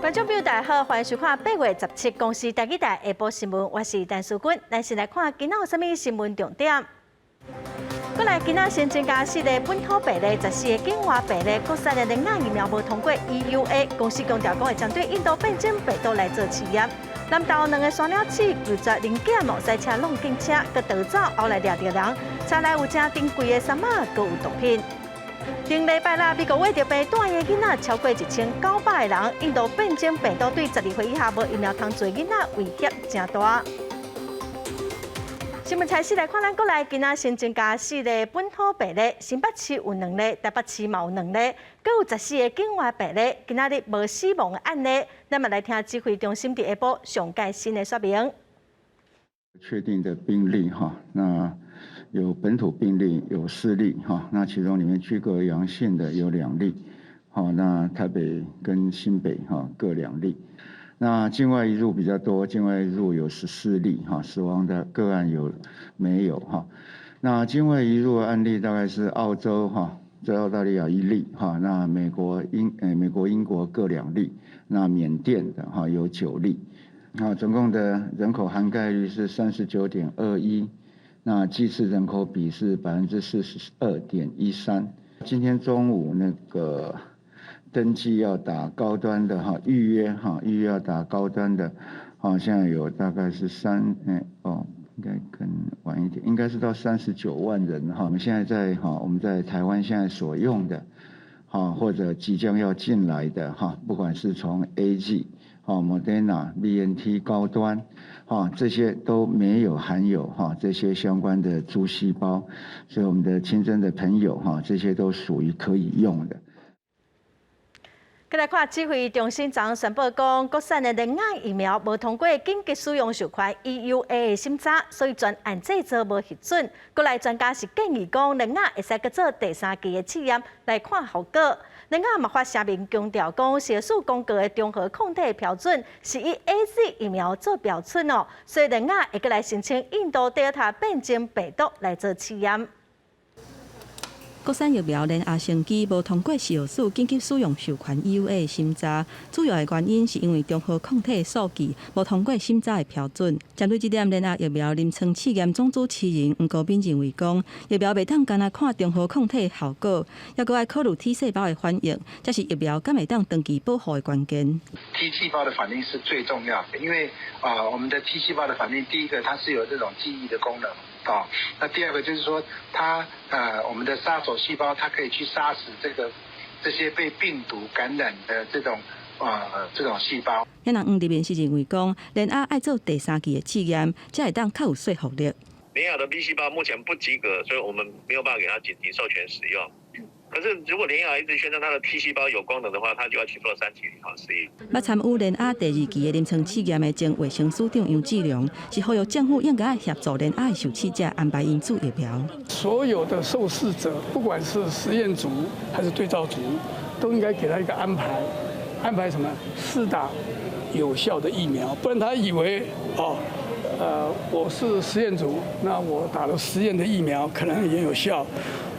觀眾朋友大家好，歡迎收看8月17公視台語台下晡新聞，我是陳淑君。咱先來看今仔有啥物新聞重點。過來今仔先增加四個本土病例，14個境外病例，國產的聯亞疫苗無通過 EUA，公司強調講會針對印度變種病毒來做試驗。南投兩个山鳥鼠拒絕臨檢哦，賽車挵警車，閣逃走，後來掠著人，車內有誠珍貴的衫仔，閣有毒品。頂禮拜六，美國穢著病帶的囡仔超過1900個人，印度變種病毒對12歲以下無疫苗通做囡仔威脅誠大。新聞開始來看，咱國內今仔新增加四例本土病例，新北市有兩例，台北市嘛有兩例，閣有14個境外病例。今仔日無死亡的案例，咱嘛來聽指揮中心佇下晡上蓋新的說明。確定的病例哈，那有本土病例有四例哈，那其中裡面居隔陽性的有兩例，好，那台北跟新北哈各兩例。那境外移入比較多，境外移入有14例哈，死亡的個案有沒有哈？那境外移入的案例大概是澳洲哈，在澳大利亞一例哈，那美國英國各兩例，那緬甸的哈有九例，那總共的人口涵蓋率是39.21，那劑次人口比是42.13%。今天中午那個登記要打高端的哈，預約哈，預約要打高端的，好，現在有大概是三，哎哦，應該更晚一點，應該是到39萬人哈。我們現在在哈，我們在台灣現在所用的，哈，或者即將要進來的哈，不管是從 AZ、哈、Moderna、BNT 高端，哈，這些都沒有含有哈這些相關的株細胞，所以我們的輕症的朋友哈，這些都屬於可以用的。閣來看指揮中心昨宣布講，國產的聯亞疫苗無通過緊急使用授權 EUA 的審查，所以全案製造無核准。國內專家是建議講，聯亞會使閣做第三期的試驗來看效果。聯亞嘛發聲明強調講，食藥署公告的中和抗體標準是以 AZ 疫苗做標準哦，所以聯亞會閣來申請印度德爾塔變種病毒來做試驗。國產疫苗聯亞生技無通過食藥署緊急使用授權 EUA 審查，主要的原因是因為中和抗體數據無通過審查的標準。針對這點，聯亞疫苗臨床試驗總主持人黃國敏認為講，疫苗袂當干焦看中和抗體效果，猶閣愛考慮 T 細胞的反應，才是疫苗敢會當長期保護的關鍵。 T 細胞的反應是最重要的，因為啊，我們的 T 細胞的反應，第一個它是有這種記憶的功能。哦，那第二個就是說，它我們的殺手細胞，它可以去殺死這些被病毒感染的這種細胞。遐人黃立明是認為講，聯亞愛做第三期的試驗，才會當較有說服力。聯亞的 B 細胞目前不及格，所以我們沒有辦法給它緊急授權使用。可是如果聯亞一直宣稱它的 T 細胞有功能的話，它就要去做三期臨床試驗。捌參與聯亞第二期的臨床試驗的前衛生署長楊志良，是呼籲政府應該協助聯亞的受試者安排𪜶注疫苗。所有的受試者，不管是實驗組還是對照組，都應該給他一個安排，安排什麼？施打有效的疫苗，不然他以為哦，我是實驗組，那我打了實驗的疫苗可能也有效，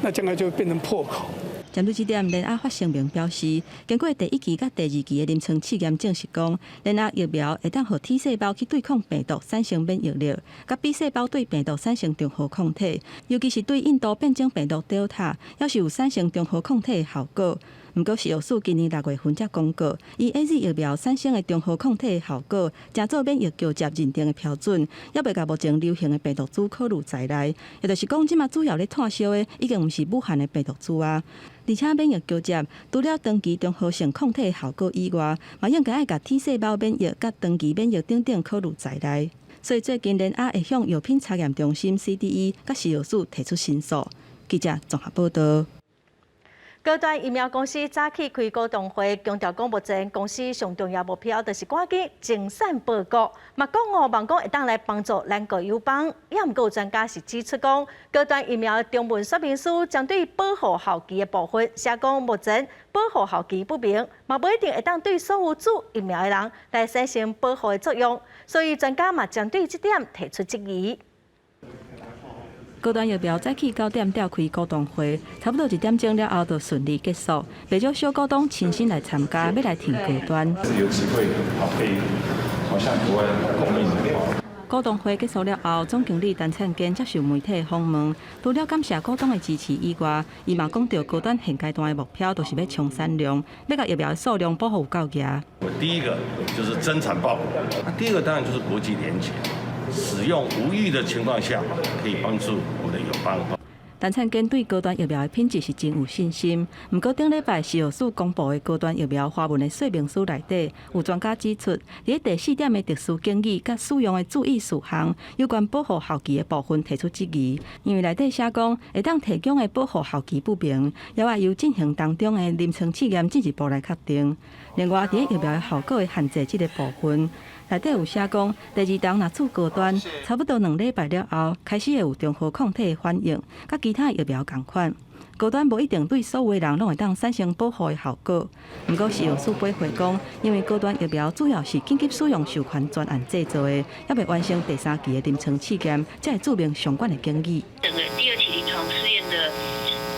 那將來就變成破口。針對這點，聯亞發聲明表示，經過第一期佮第二期的臨床試驗證實講，聯亞疫苗會當予 T 細胞去對抗病毒產生免疫力，佮 B 細胞對病毒產生中和抗體，尤其是對印度變種病毒 Delta，猶是有產生中和抗體的效果。毋過食藥署今年6月份才公告，以 AZ 疫苗產生的中和抗體的效果，成做免疫橋接認定的標準，猶未共目前流行的病毒株考慮在內。也就是講，這馬主要咧炭燒的已經毋是武漢的病毒株啊。而且免疫橋接除了長期中和性抗體的效果以外，嘛應該愛共 T 細胞免疫佮長期免疫等等考慮在內。所以最近聯亞會向藥品查驗中心 CDE 佮食藥署提出申訴。記者綜合報道。高端疫苗公司早起開股東會，強調講目前公司上重要目標就是趕緊增產報國。嘛講哦，望講會當來幫助咱國友邦。也毋過有專家是指出講，高端疫苗中文說明書針對保護效期的部分，寫講目前保護效期不明，嘛無一定會當對所有注疫苗的人來產生保護的作用。所以專家嘛針對這點提出質疑。高端疫苗早起9點召開股東會，差不多1點鐘了後就順利結束。袂少小股東親身來參加，欲來提高端。有機會可以好向國外供應。股東會結束了後，總經理陳燦堅接受媒體訪問，除了感謝股東的支持以外，伊嘛講著高端現階段的目標，就是欲衝產量，欲共疫苗的數量補予有夠額。第一個就是增產報國，那第二個當然就是國際連結，使用無虞的情況下，可以幫助我們的友邦。陳燦堅對高端疫苗的品質是真有信心，毋過頂禮拜食藥署公布的高端疫苗華文的說明書內底，有專家指出，佇第四點的特殊建議佮使用的注意事項，有關保護效期的部分提出質疑，因為內底寫講會當提供的保護效期不明，猶愛由進行當中的臨床試驗進一步來確定。另外，佇疫苗的效果的限制這個部分，內底有寫講，第二針若注高端，差不多2禮拜了後，開始會有中和抗體的反應，佮其他疫苗仝款。高端無一定對所有的人攏會當產生保護的效果。毋過食藥署回覆講，因為高端疫苗主要是緊急使用授權專案製造的，猶未完成第三期的臨床試驗，才會註明相關的建議。整個第二期臨床試驗的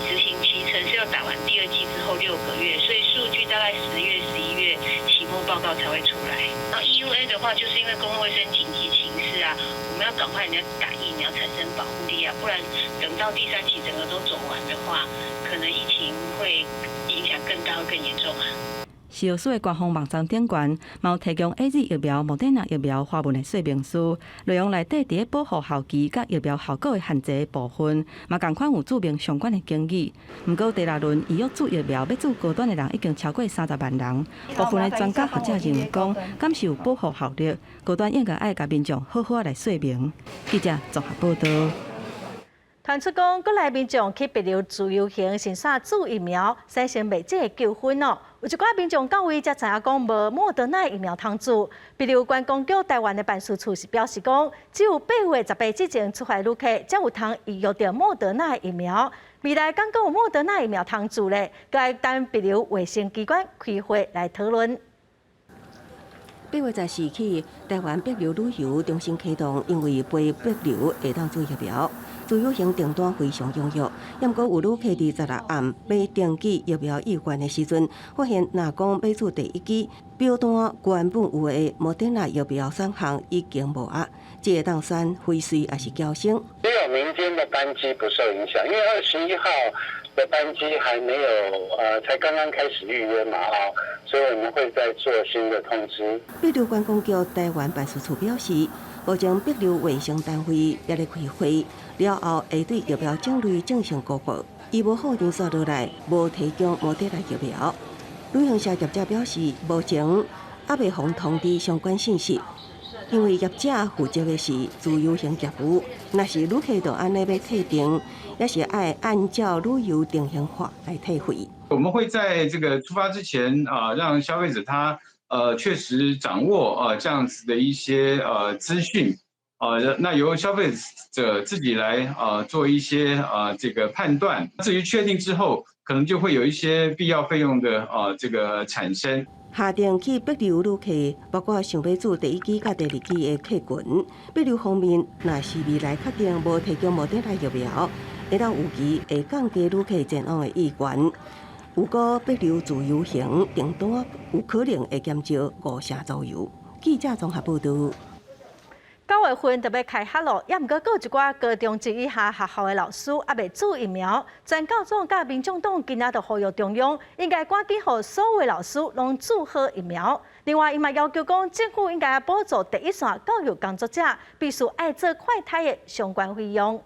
執行期程是要打完第二劑之後6個月，所以數據大概10月、11月期末報告才會出來。然後 EUA 的話，就是因為公共衛生緊急情勢啊，我們要趕快人家打疫苗產生保護力啊，不然等到第三期整個都走完的話，可能疫情會影響更大、會更嚴重啊。食藥署的官方網站頂懸，嘛有提供 AZ 疫苗、莫德納疫苗華文的說明書，內容內底佇咧保護效期佮疫苗效果的限制的部分，嘛仝款有註明相關的建議。毋過第六輪預約注疫苗欲注高端的人已經超過30萬人，部分的專家學者認為講，敢是有保護效力，高端應該愛共民眾好好來說明。記者綜合報道。傳出講，國內民眾去帛琉自由行，先煞注疫苗，產生袂少的糾紛哦。有一寡民眾到位才知影講無莫德納疫苗通注。帛琉觀光局台灣的辦事處是表示講，只有8月18之前出發旅客，才有通預約著莫德納疫苗。未來敢閣有莫德納疫苗通注咧，閣愛等帛琉衛生機關開會來討論。 8月14起，台灣帛琉旅遊重新啟動，因為飛帛琉會當注疫苗，自由行訂單非常踴躍。毋過有旅客佇16暗欲登記疫苗意願的時陣，發現若講欲注第一劑，表單原本有的莫德納疫苗選項已經無啊，只會當選輝瑞抑是嬌生。只有民間的班機不受影響，因為21號的班機還沒有，才剛剛開始預約嘛，啊，所以我們會再做新的通知。帛琉觀光局台灣辦事處表示，目前帛琉衛生單位也咧開會，了後會對疫苗種類進行公告。伊無否認煞落來無提供莫德納疫苗。旅行社業者表示，目前猶未予通知相關信息，因為業者負責的是自由行業務，若是旅客著按呢欲退訂，也是愛按照旅遊定型化來退費。我們會在這個出發之前啊，讓消費者他確實掌握這樣子的一些資訊，那由消費者自己來做一些這個判斷。至於確定之後，可能就會有一些必要費用的這個產生。下訂去帛琉旅客，包括想欲注第一劑佮第二劑的客群。帛琉方面，若是未來確定無提供莫德納疫苗，會當預期會降低旅客前往的意願。如果帛琉自由行訂單有可能會減少五成左右。記者綜合報道。9月份就欲開學囉，猶毋過閣有一寡高中職以下學校的老師猶未注疫苗。全教總佮民眾黨今仔就呼籲中央應該趕緊予所有的老師攏注好疫苗。另外，伊嘛要求講政府應該補助第一線教育工作者必須愛做快篩的相關費用。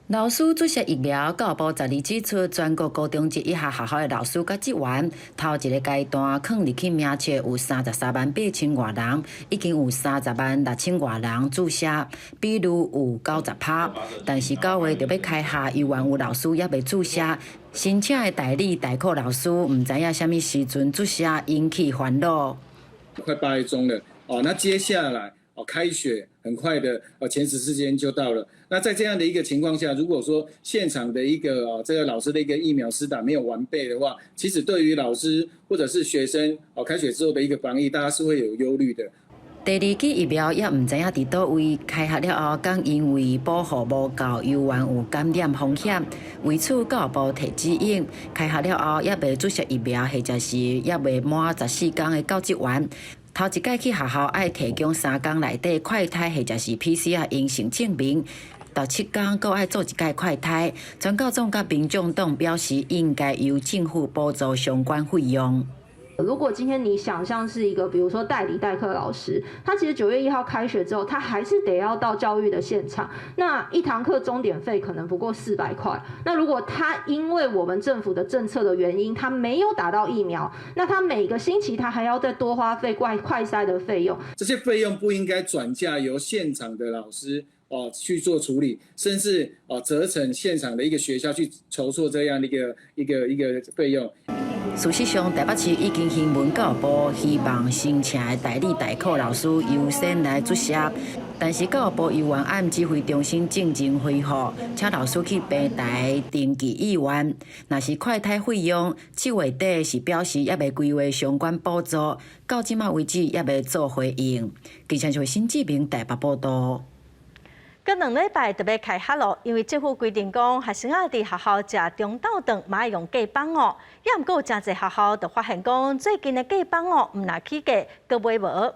老師注射疫苗，教育部12指出，全國高中職以下學校的老師佮職員，頭一個階段囥入去名冊有33萬8千外人，已經有30萬6千外人注射，比率有90%。但是9月就欲開學，猶原有老師猶未注射，申請的代理代課老師毋知影啥物時陣注射，引起煩惱。快8月中了，哦，那接下來哦，開學很快的，哦，前14天就到了。那在這樣的一個情況下，如果說現場的一個哦，這個老師的一個疫苗施打沒有完備的話，其實對於老師或者是學生哦，開學之後的一個防疫，大家是會有憂慮的。第二劑疫苗猶毋知影佇佗位，開學了後，敢因為保護無夠，猶原有感染風險。為此，教育部提指引，開學了後猶未注射疫苗，或者是猶未滿14工的教職員，頭一擺去學校愛提供3工內底快篩或者是 PCR 陰性證明，逐7工閣愛做一擺快篩。全教總佮民眾黨表示，應該由政府補助相關費用。如果今天你想象是一個，比如說代理代課老師，他其實9月1號開學之後，他還是得要到教育的現場。那一堂課鐘點費可能不過400塊。那如果他因為我們政府的政策的原因，他沒有打到疫苗，那他每個星期他還要再多花費快篩的費用。這些費用不應該轉嫁由現場的老師哦去做處理，甚至哦責成現場的一個學校去籌措這樣的一個費用。事實上，台北市已經詢問教育部，希望申請的代理代課老師優先來注射，但是教育部猶原按指揮中心進前回覆，請老師去平台登記意願。若是快篩費用，7月底是表示猶未規劃相關補助，到這馬為止猶未做回應。記者是新志明台北報道。閣2禮拜就欲開學囉，因為政府規定講，學生仔佇學校食中晝頓嘛愛用隔板哦。猶毋過有誠濟學校就發現講，最近的隔板哦，毋但起價，閣買無。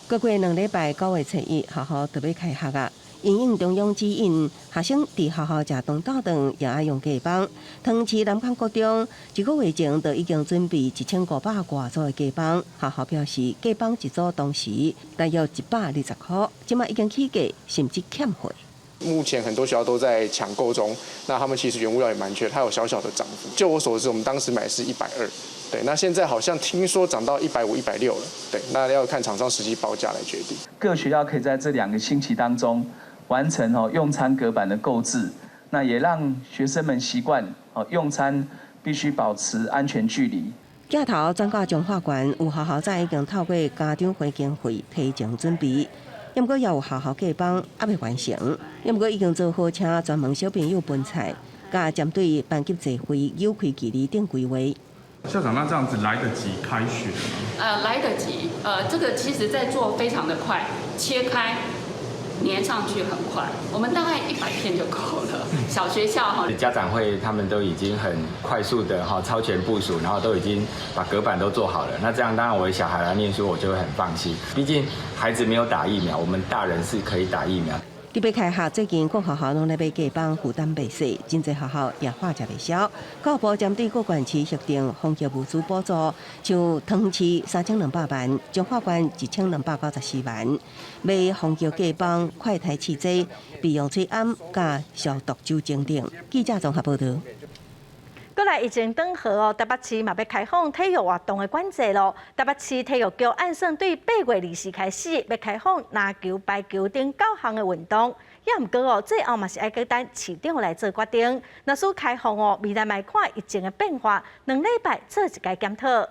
閣過2禮拜9月初1，學校就欲開學啊！因應中央指引，學生佇學校食中晝頓也愛用隔板。桃市南崁國中一個月前就已經準備1500外組的隔板。學校表示，隔板一組當時大約120塊，這馬已經起價，甚至欠貨。目前很多學校都在搶購中，那他們其實原物料也蠻缺，它有小小的漲幅。就我所知，我們當時買是120，對，那現在好像聽說漲到150、160了，對，那要看廠商實際報價來決定。各學校可以在這2個星期當中完成哦用餐隔板的購置，那也讓學生們習慣哦用餐必須保持安全距離。鏡頭轉到彰化縣，有學校早已經透過家長會經費提前準備，毋過也有學校隔板猶未完成，毋過已經做好請專門小朋友分菜，佮針對班級座位扭開距離等規劃。校長，那這樣子來得及開學嗎？來得及。這個其實在做非常的快，切開粘上去很快，我們大概100片就夠了。小學校哈，家長會他們都已經很快速的哈超前部署，然後都已經把隔板都做好了。那這樣當然我的小孩來念書，我就會很放心。畢竟孩子沒有打疫苗，我們大人是可以打疫苗。特別開學最近各學校攏咧買隔板，負擔袂細，真濟學校也話食袂消。教育部針對各縣市核定防疫物資補助，像桃市3200萬，彰化縣1294萬，買防疫隔板、快篩試劑、備用喙罨、佮消毒酒精等。記者綜合報導。閣來疫情轉好哦，台北市嘛欲開放體育活動的管制囉。台北市體育局按算對8月24開始，欲開放籃球、排球等九項的運動。猶毋過哦，最後嘛是愛閣等市長來做決定。若是開放哦，未來嘛看疫情的變化，2禮拜做一擺檢討。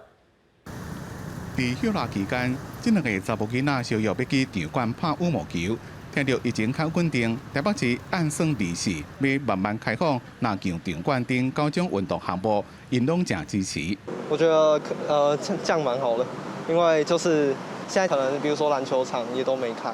佇歇熱期間，這兩个查某囡仔相約欲去場館拍羽毛球。聽著疫情較穩定，台北市按算24欲慢慢開放籃球場館等九種運動項目，𪜶攏誠支持。我覺得這樣蠻好的，因為就是現在可能，比如說籃球場也都沒開，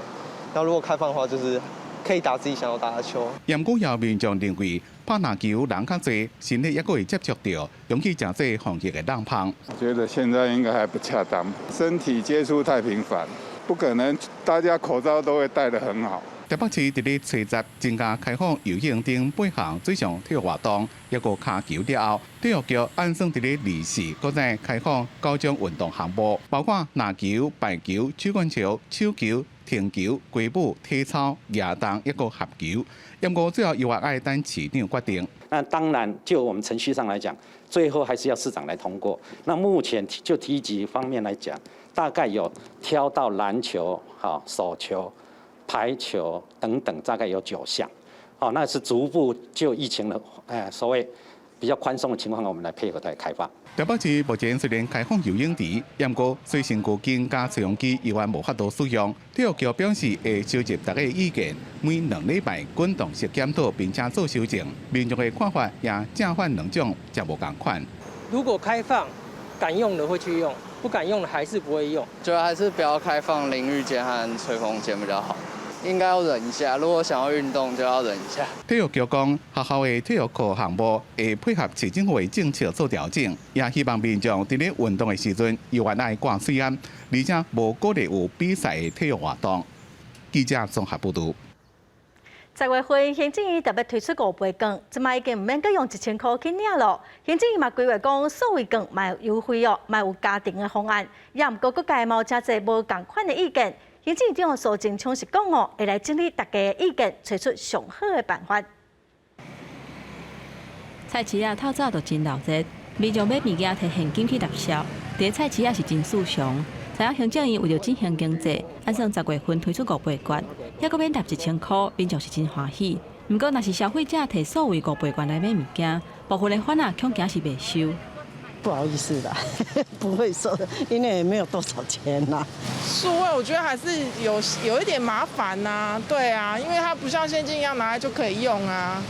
那如果開放的話，就是可以打自己想要打的球。毋過有民眾認為，拍籃球人較濟，身體猶閣會接觸著，容易誠濟防疫的漏縫。我覺得現在應該還不恰當，身體接觸太頻繁。不可能，大家口罩都會戴得很好。台北市佇咧初十增加開放游泳等八項水上體育活動，抑閣跤球了後，體育局按算佇咧24閣再開放九種運動項目，包括籃球、排球、曲棍球、手球、庭球、街舞、體操、舉重，抑閣合球。毋過最後猶閣愛等市長決定。那當然，就我們程序上來講，最後還是要市長來通過。那目前就體育局方面來講，大概有挑到籃球、手球、排球等等，大概有九項。哦，那是逐步就疫情的，所謂比較寬鬆的情況，我們來配合來開放。台北市目前雖然開放游泳池，毋過洗身軀巾佮吹風機猶原無法度使用。體育局表示會收集大家的意見，每2禮拜滾動式檢討，並且做修正。民眾的看法也正反兩種，誠無仝款。如果開放，敢用的會去用，不敢用的還是不會用。覺得還是不要開放淋浴間和吹風間比較好，應該要忍一下。如果想要運動，就要忍一下。體育局講，學校的體育課項目會配合市政府的政策做調整，也希望民眾佇咧運動的時陣，猶原愛掛喙罨，而且無鼓勵有比賽的體育活動。記者綜合報導。10月份，行政院特別推出五倍券，這擺已經毋免閣用1000箍去領囉。行政院嘛規劃講，數位券嘛有優惠哦，嘛有加成的方案。也毋過各界嘛有誠濟無仝款的意見。行政院長蘇貞昌是講哦，會來整理大家的意見，揣出上好的辦法。菜市仔透早就真鬧熱，民眾買物件提現金去納數，佇菜市仔是真順暢。知影行政院為著振興經濟，按算10月份推出五倍券，猶閣免納1000箍，民眾是真歡喜。毋過，若是消費者提數位五倍券來買物件，部分的販仔恐驚是袂收。不好意思啦，不會收，因為也沒有多少錢啦。數位我覺得還是有一點麻煩吶，對啊，因為它不像現金一樣拿來就可以用啊。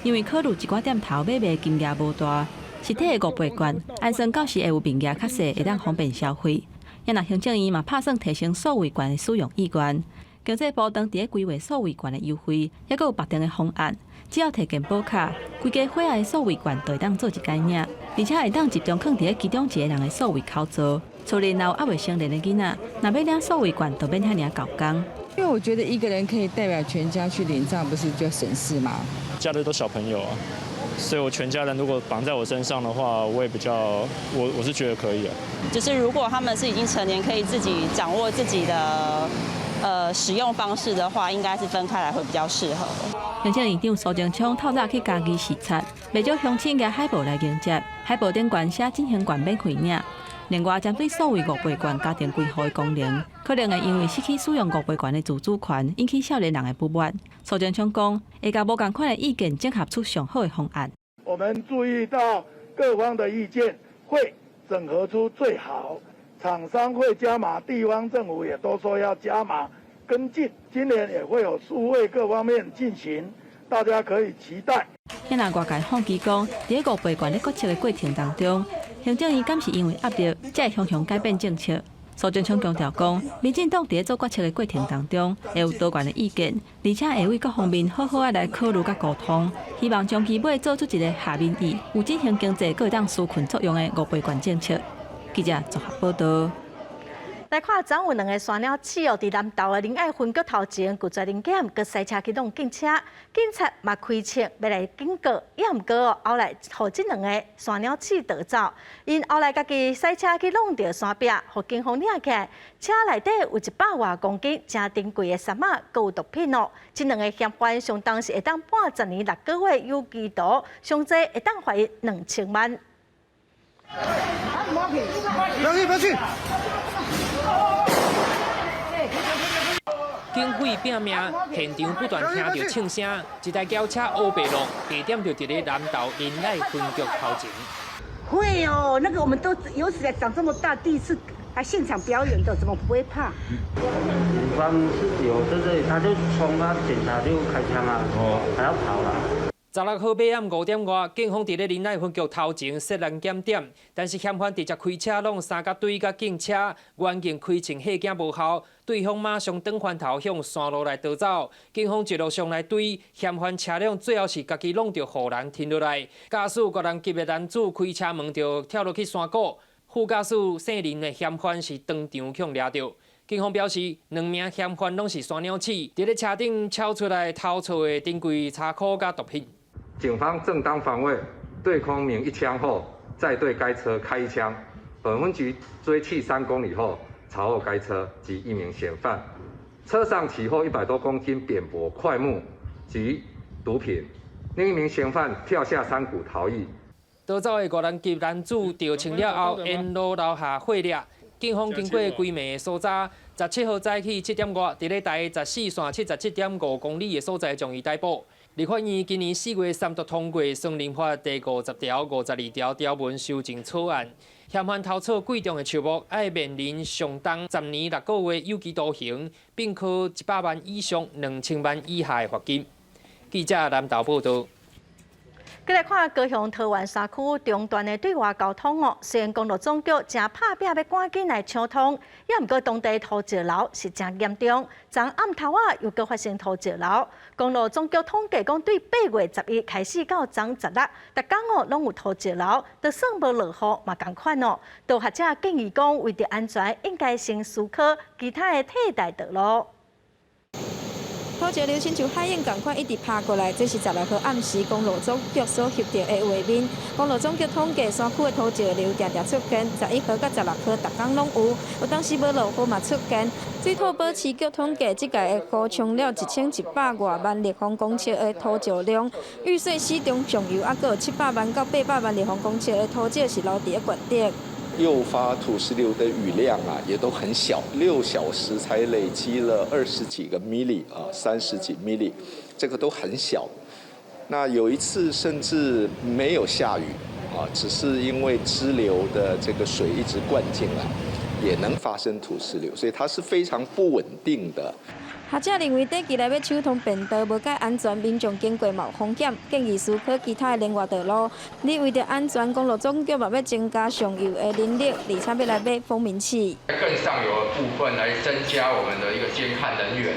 因為考慮一寡店頭買賣金額無大，實體的五倍券，按算到時會有物件較細，會當方便消費。也若行政院嘛拍算提升數位券的使用意願，經濟部當佇咧規劃數位券的優惠，猶閣有別定的方案。只要提健保卡，規家伙仔的數位券就會當做一擺領，而且會當集中囥佇咧其中一个人的數位口座。厝裡若有猶未成年的囡仔，若欲領數位券，就免遐爾猴工。因為我覺得一個人可以代表全家去領賬，不是就省事嗎？家裡都小朋友啊，所以我全家人如果綁在我身上的話，我也比較，我是覺得可以啊。就是如果他們是已經成年，可以自己掌握自己的使用方式的話，應該是分開來會比較適合。行政院長蘇貞昌透早去嘉義視察，袂少鄉親舉海報來迎接，海報頂懸寫振興券免費領。另外，針對數位五倍券家庭規劃的功能，可能會因為失去使用五倍券的自主權，引起少年人的不滿。蘇貞昌講，會共無仝款的意見整合出上好的方案。我們注意到各方的意見，會整合出最好。廠商會加碼，地方政府也都說要加碼跟進。今年也會有數位各方面進行，大家可以期待。遐若外界放機講，佇五倍券咧決策的過程當中，行政院敢是因為壓力，才會雄雄改變政策。蘇貞昌強調講，民進黨佇咧做決策的過程當中，會有多元的意見，而且會為各方面好好仔來考慮佮溝通，希望將期尾做出一个合民意、有振興經濟、閣會當紓困作用的五倍券政策。記者綜合報導。來看，昨有兩个山鳥鼠哦，佇南投的仁愛分局頭前拒絕臨檢，閣駛車去挵警車，警察嘛開槍欲來警告，也毋過哦，後來予這兩个山鳥鼠逃走。𪜶後來家己駛車去挵著山壁，予警方掠起來，車內底有100外公斤誠珍貴的參仔，閣有毒品哦。這兩个嫌犯相當時會當判10年6個月有期徒，上濟會當罰伊2000萬。不要去，不要去！警匪拼命，現場不斷聽著槍聲，一台轎車烏白挵，地點就佇咧南投仁愛分局頭前。會哦，那個我們都有史以來長這麼大第一次來現場表演的，怎麼不會怕？警方是有在這裡，他就衝啊，警察就開槍啊，還要跑啦。16號傍暗5點外，警方佇咧仁愛分局頭前設攔檢點，但是嫌犯直接開車挵三角錐佮警車，原警開槍嚇驚無效，對方馬上轉翻頭向山路來逃走。警方一路上來追，嫌犯車輛最後是家己挵著護欄停落來。駕駛越南籍的男子開車門就跳落去山谷，副駕駛姓林的嫌犯是當場予掠著。警方表示，兩名嫌犯攏是山鳥鼠，佇咧車頂抄出來偷竊的珍貴茶箍佮毒品。警方正當防衛，對空鳴一槍後，再對該車開一槍。本分局追緝3公里後，查獲該車及一名嫌犯，車上起獲100多公斤扁薄塊木及毒品。另一名嫌犯跳下山谷逃逸。逃走的越南籍男子著槍了後，沿路留下血跡。警方經過規暝的搜查，17號早起7點外，佇咧台14線77.5公里的所在將伊逮捕。立法院今年4月三讀通過《森林法》第50條、52條條文修正草案，嫌犯偷採貴重的樹木，愛面臨上重10年6個月有期徒刑，並科100萬以上2000萬以下的罰金。記者南投報導。閣來看高雄桃園山區中段的對外交通哦，雖然公路總局誠拍拚欲趕緊來搶通，也毋過當地土石流是誠嚴重，昨暗頭仔又閣發生土石流。公路總局統計講，對8月11開始到昨16，逐工哦攏有土石流，就算無落雨嘛仝款哦。都學者建議講，為著安全，應該先思考其他的替代道路。土石流親像海湧仝款一直拍過來，這是16號暗時公路總局所翕著的畫面。公路總局統計，山區的土石流定定出現，11號佮16號逐工攏有，有當時無落雨嘛出現。水土保持局統計，這屆的雨衝了1100外萬立方公尺的土石量，玉穗溪中上游猶閣有700萬到800萬立方公尺的土石是留佇咧懸頂。誘發土石流的雨量啊，也都很小，6小時才累積了20幾個 milli 啊，30幾 milli，這個都很小。那有一次甚至沒有下雨啊，只是因為支流的這個水一直灌進來，也能發生土石流，所以它是非常不穩定的。學者認為，短期內欲搶通便道無蓋安全，民眾經過嘛有風險，建議思考其他的聯外道路。你為著安全，公路總局嘛欲增加上游的人力，而且欲來買蜂鳴器。在更上游的部分來增加我們的一個監看人員。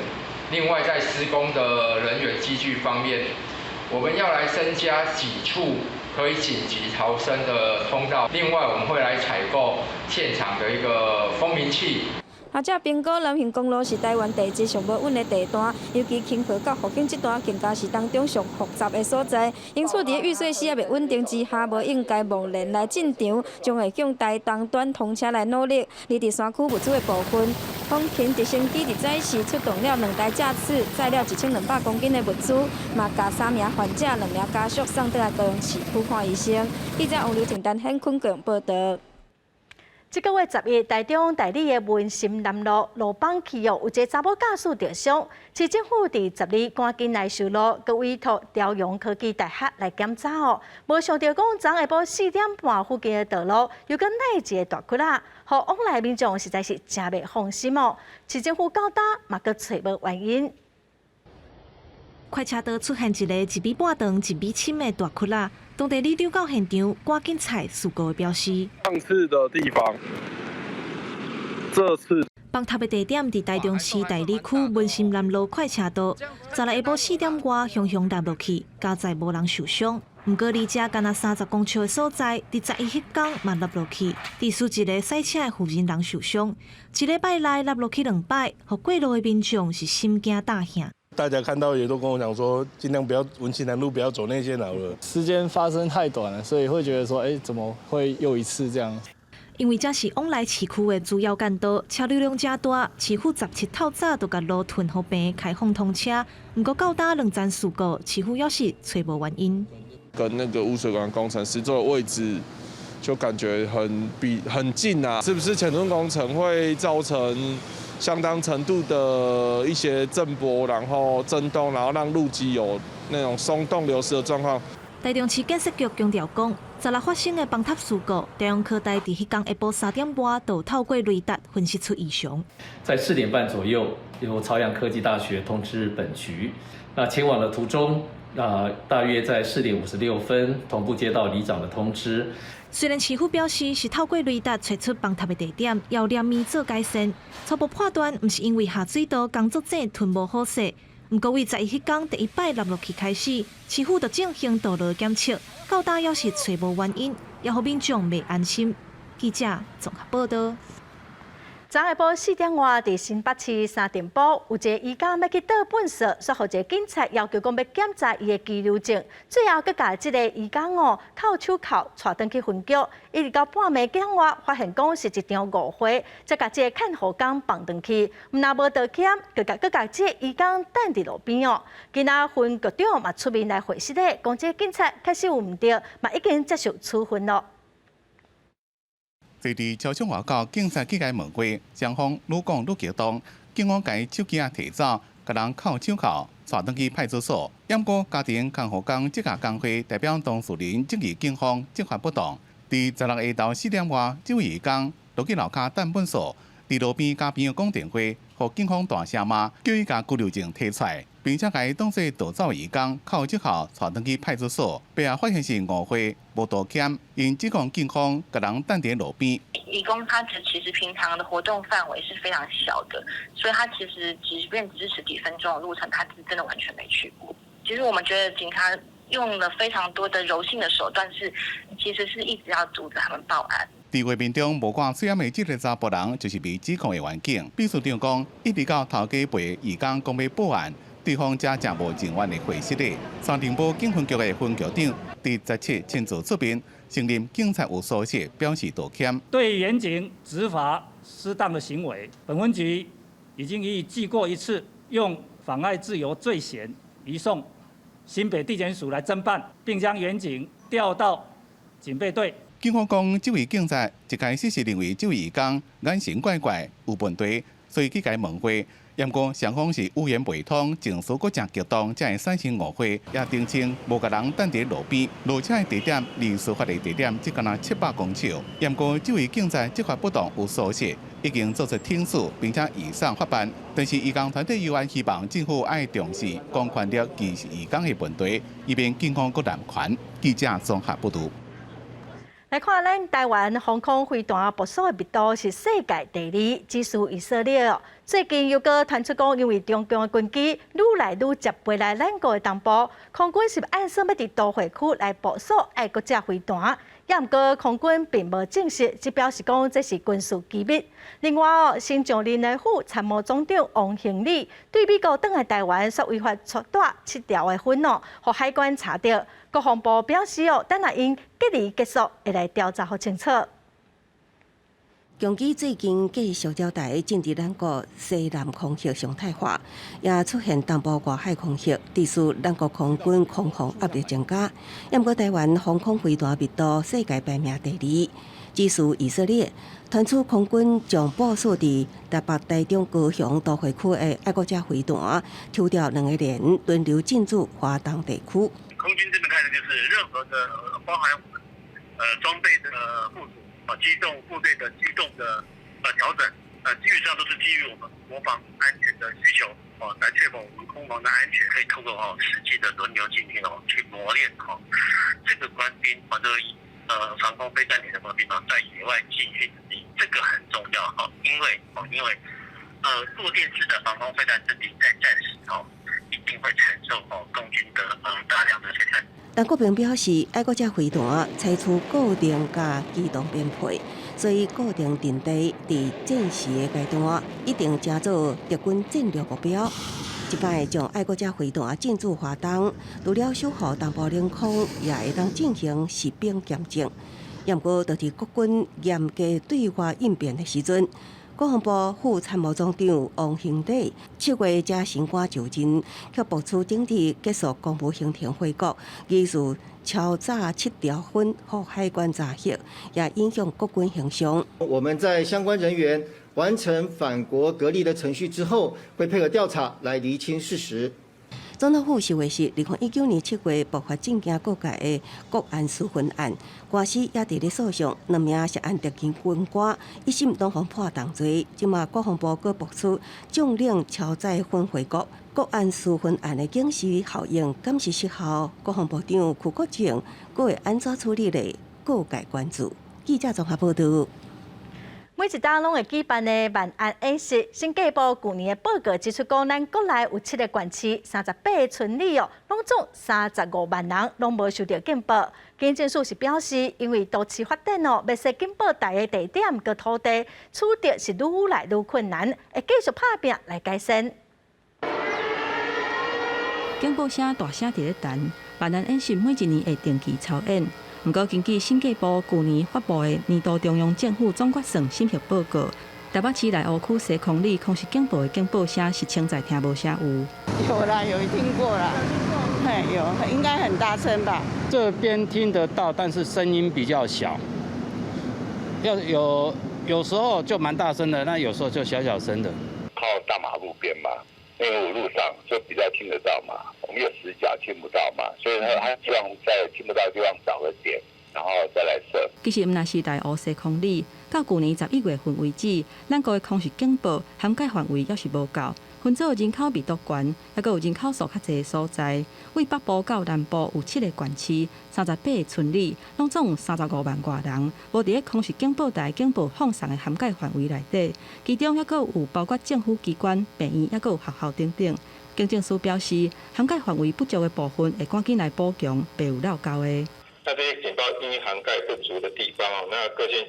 另外，在施工的人員機具方面，我們要來增加幾處可以緊急逃生的通道。另外，我們會來採購現場的一個蜂鳴器。學者評估南橫公路是台灣地質上無穩的地段，尤其清河到復興這段更加是當中上複雜的所在。因此，佇玉穗溪猶未穩定之下，無應該貿然來進場，將會向台東段通車來努力。而佇山區物資的部分，風勤直升機佇早時出動了兩台架次，載了1200公斤的物資，嘛共三名患者、兩名家屬送倒來高雄市區看醫生。記者王劉靜、陳顯坤高雄報導。這個月11，台中大里的文心南路路崩去哦，有一个查某駕駛著傷，市政府佇12趕緊來修路，閣委託朝陽科技大學來檢查哦。無想著講，昨下晡4點半附近的道路又閣來一個大窟仔，予往來民眾實在是誠袂放心哦。市政府到今嘛閣揣無原因。快車道出現一個1米半長、1米深的大窟仔，當地里長到現場趕緊採事故的表示。上次的地方，這次崩塌的地點佇台中市大里區文心南路快車道，十六下晡4點外雄雄塌落去，佳哉無人受傷。毋過離遮干焦30公尺的所在，佇11彼工嘛落落去，致使一個駛車的婦人人受傷。一禮拜內落落去兩擺，予過路的民眾是心驚膽嚇。大家看到也都跟我講說，盡量不要文心南路，不要走那線好了。時間發生太短了，所以會覺得說，哎，怎麼會又一次這樣？因為這是往來市區的主要幹道，車流量誠大，市府17透早就共路褪予平，開放通車。毋過到今兩棧事故，市府猶是揣無原因。跟那個污水管工程師做的位置，就感覺很比很近啊，是不是淺吞工程會造成相當程度的一些震波，然後震動，然後讓路基有那種鬆動流失的狀況？台中市建設局強調講，十六發生的崩塌事故，朝陽科大佇彼工下晡3點外，就透過雷達分析出異常。在4點半左右，由朝陽科技大學通知本局，那前往的途中，啊，大約在4點56分，同步接到里長的通知。雖然市府表示是透過雷達揣出崩塌的地點，要連綿做改善，初步判斷毋是因為下水道工作者吞無好勢。毋過對11彼工第一擺落落去開始，市府就進行道路檢測，到今猶是揣無原因，也予民眾袂安心。記者綜合報導。昨下晡4點外，佇新北市三重埔，有一个移工欲去倒糞埽，煞予一个警察要求講欲檢查伊的居留證，最後閣共這个移工哦銬手銬帶轉去分局，一直到半暝點外，發現講是一場誤會，才共這个看護工放轉去。毋但無道歉，閣共這个移工等佇路邊哦。今仔分局長嘛出面來回釋咧，講這个警察確實有毋對，嘛已經接受處分囉。坐佇車廠外口，警察去共問話，雙方愈講愈激動，警方共手機仔提走，共人銬手銬，帶轉去派出所。毋過家庭看護工這家工會代表當事人質疑警方執法不當。佇十六下晝4點外，這位移工落去樓跤擲糞埽，佇路邊共朋友講電話，予警方大聲罵，叫伊共居留證提出來，並且共伊當做逃走義工，銬之後帶轉去派出所，被發現是誤會，無道歉，𪜶指控警方共人等佇路邊。移工他其實平常的活動範圍是非常小的，所以他其實即便只是十幾分鐘的路程，他是真的完全沒去過。其實我們覺得警察用了非常多的柔性的手段，是其實是一直要阻止他們報案。佇畫面中，無掛喙罨的這个查埔人就是被指控的員警。秘書長講，一直到頭家陪義工講欲報案，對方才誠無情願的回實的。三重埔警分局的分局長佇17親自出面承認警察有疏失，表示道歉。對員警執法失當的行為，本分局已經予以記過一次，用妨礙自由罪嫌移送新北地檢署來偵辦，並將員警調到警備隊。警方講，這位警察一開始是認為這位義工眼神怪怪有問題，所以去共伊問話。毋過雙方是語言袂通，情緒閣誠激動，才會產生誤會，也澄清無共人等佇路邊，落車的地點離事發的地點只敢若700公尺。毋過這位警察執法不當有疏失，已經做出停職，並且移送法辦。但是義工團體猶原希望政府愛重視公權力歧視義工的問題，以免警方閣濫權。記者綜合報導。來看咱台灣防空飛彈部署的密度是世界第二，只輸以色列。最近又閣傳出講，因為中共的軍機愈來愈捷飛來咱國的東部，空軍是按算欲佇都會區來部署愛國者飛彈。也毋過空軍並無證實，只表示講這是軍事機密。另外哦，新上任的副參謀總長王興禮對美國轉來台灣煞違法出帶七條的粉哦，予海關查著。國防部表示哦，等下𪜶隔離結束，會來調查予清楚。共機最近繼續繞台進入咱國西南空域常態化，也出現東部外海空域，致使咱國空軍空防壓力增加。毋過台灣防空飛彈密度世界排名第二，只輸以色列。傳出空軍將部署佇台北、台中、高雄都會區的愛國者飛彈，抽調兩個連輪流進駐華東地區。空軍這邊看的就是任何的包含我們裝備的部署啊，機動部隊的機動的調整，基本上都是基於我們國防安全的需求哦，來確保我們空防的安全。可以透過哦實際的輪流進行哦去磨練哈，這個官兵或者防空飛彈旅的官兵啊，在野外進訓能力，這個很重要哈，因為固定式的防空飛彈陣地在戰時哦，一定會承受哦共軍的大量的飛彈。陳國平表示，愛國者飛彈採取固定佮機動編配，所以固定陣地佇戰時的階段，一定成做敵軍戰略目標。這擺將愛國者飛彈進駐華東，除了守護東部領空，也會當進行實兵檢證。毋過，就佇國軍嚴格對外應變的時陣，國防部副參謀總長王興禮7月才升官就任，卻爆出整日結束公務行程回國，疑似敲詐七條粉，予海關查獲，也影響國軍形象。我們在相關人員完成返國隔離的程序之後，會配合調查來釐清事實。總統府是話是2019年7月爆發震驚各界的國安私分案，官司也佇咧訴訟，兩名涉案特勤軍官一審攏予判重罪。這馬國防部閣爆出將領超載粉回國，國安私分案的警示效應，敢是失效？國防部長邱國正閣會按怎處理咧？各界關注。記者綜合報導。每一冬攏會舉辦的萬安演習，審計部舊年的報告指出，講咱國內有七個縣市、38個村里哦，攏總35萬人攏無收著警報。警政署是表示，因為都市發展哦，欲設警報台的地點佮土地取得是愈來愈困難，會繼續拍拚來改善。警報聲大聲佇咧彈，萬安演習每一年會定期操演。毋過，根據審計部舊年發布的年度中央政府總決算審核報告，台北市內湖區西崆里空襲警報的警報聲是清在聽無啥有。有啦，有聽過啦，嘿，有，應該很大聲吧？這邊聽得到，但是聲音比較小。要有時候就蠻大聲的，那有時候就小小聲的。靠大馬路邊嘛，內湖路上就比較聽得到嘛。我們有死角聽不到嘛，所以他希望在聽不到的地方找個點，然後再來設。其實毋但是內湖西崆里，到舊年11月份為止，咱國的空襲警報涵蓋範圍猶是無夠，分做人口密度懸，抑閣有人口數較濟的所在。對北部到南部有七個縣市，38個村里，攏總有35萬外人，無佇咧空襲警報台警報放送的涵蓋範圍內底。其中抑閣有包括政府機關、病院，抑閣有學校等等。警政署表示，涵蓋範圍不足的部分會趕緊來補強，袂有落交的。那這些警報因涵蓋不足的地方哦，那各縣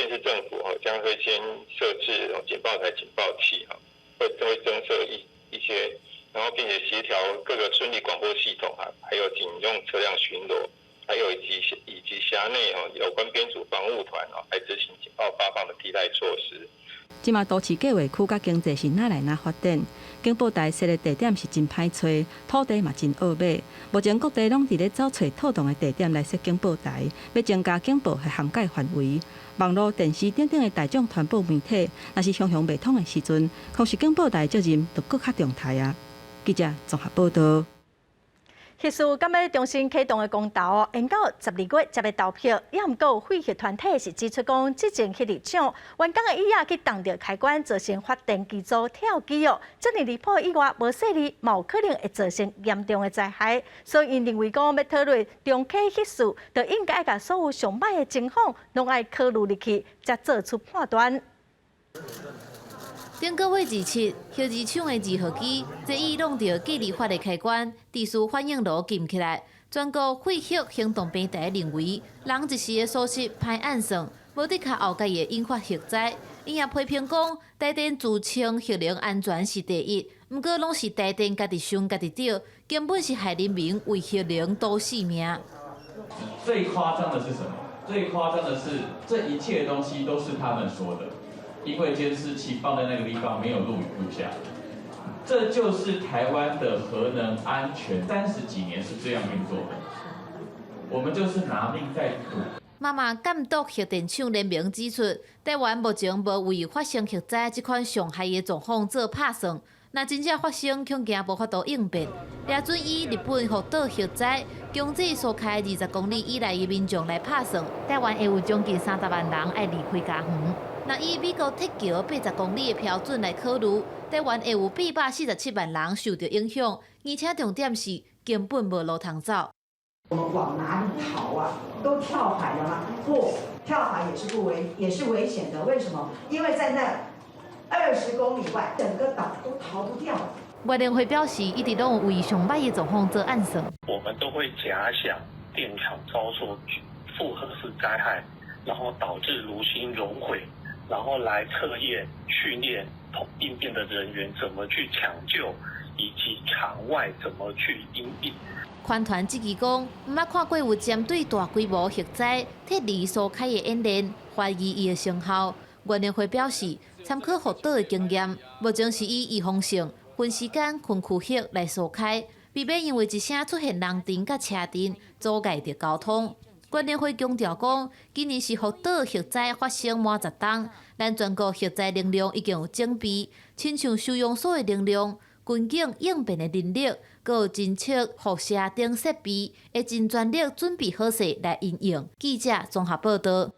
市政府哦將會先設置警報台、警報器哈，會增設一些，然後並且協調各個村里廣播系統啊，還有警用車輛巡邏，還有以及轄內哦有關編組防務團哦，來執行警報發放的替代措施。這馬都市計劃區佮經濟是哪來哪發展？警報台設的地點是真歹揣，土地嘛真惡買。目前各地攏佇咧走揣妥當的地點來設警報台，欲增加警報的涵蓋範圍。網路、電視等等的大眾傳播媒體，若是常常袂通的時陣，空襲警報台責任就閣較重大啊！記者綜合報道。核四敢欲重新啟動的公投，延到12月才欲投票。也毋過有廢核團體是指出講，之前核電廠員工的椅仔去動著開關，造成發電機組跳機哦，遮爾離譜的意外無細膩，嘛有可能會造成嚴重的災害。所以𪜶認為講，欲討論重啟核四，就應該共所有上䆀的情況攏愛考慮入去，才做出判斷。頂個月27，核二廠的二號機，這椅弄著隔離閥的開關，致使反應爐禁起來。全國廢核行動平台認為，人一時的疏失歹按算，無的確後蓋會引發核災。𪜶也批評講，台電自稱核能安全是第一，毋過攏是台電家己想家己著，根本是害人民為核能賭性命。最誇張的是什麼？最誇張的是，這一切東西都是他們說的。因為監視器放在那個地方沒有錄影錄下，這就是台灣的核能安全30幾年是這樣運作的，我們就是拿命在賭。媽媽監督核電廠聯盟指出，台灣目前無為發生核災這款傷害的狀況做拍算，若真正發生，恐驚無法度應變。掠準以日本福島核災強制疏開20公里以內的民眾來拍算，台灣會有將近30萬人愛離開家園。若以美國鐵橋80公里的標準來考慮，台灣會有847萬人受著影響，而且重點是根本無路通走。我們往哪裡逃啊？都跳海了嗎？不，跳海也是不危，也是危險的。為什麼？因為在那20公里外，整個島都逃不掉。原能會表示，一直攏有為上䆀的狀況做按算。我們都會假想電廠遭受複合式災害，然後導致爐心熔毀。然後來測驗訓練應變的人員怎麼去搶救，以及場外怎麼去因應。環團質疑講，毋捌看過有針對大規模核災撤離疏開的演練，懷疑伊的成效。原能會表示，參考福島的經驗，目前是以預防性、分時間、分區域來疏開，避免因為一聲出現人陣佮車陣阻礙著交通。原能會強調講，今年是福島核災發生滿10冬，咱全國核災能量已經有準備，親像收容所的能量、軍警應變的能力，閣有偵測輻射等設備，會盡全力準備好勢來因應。記者綜合報道。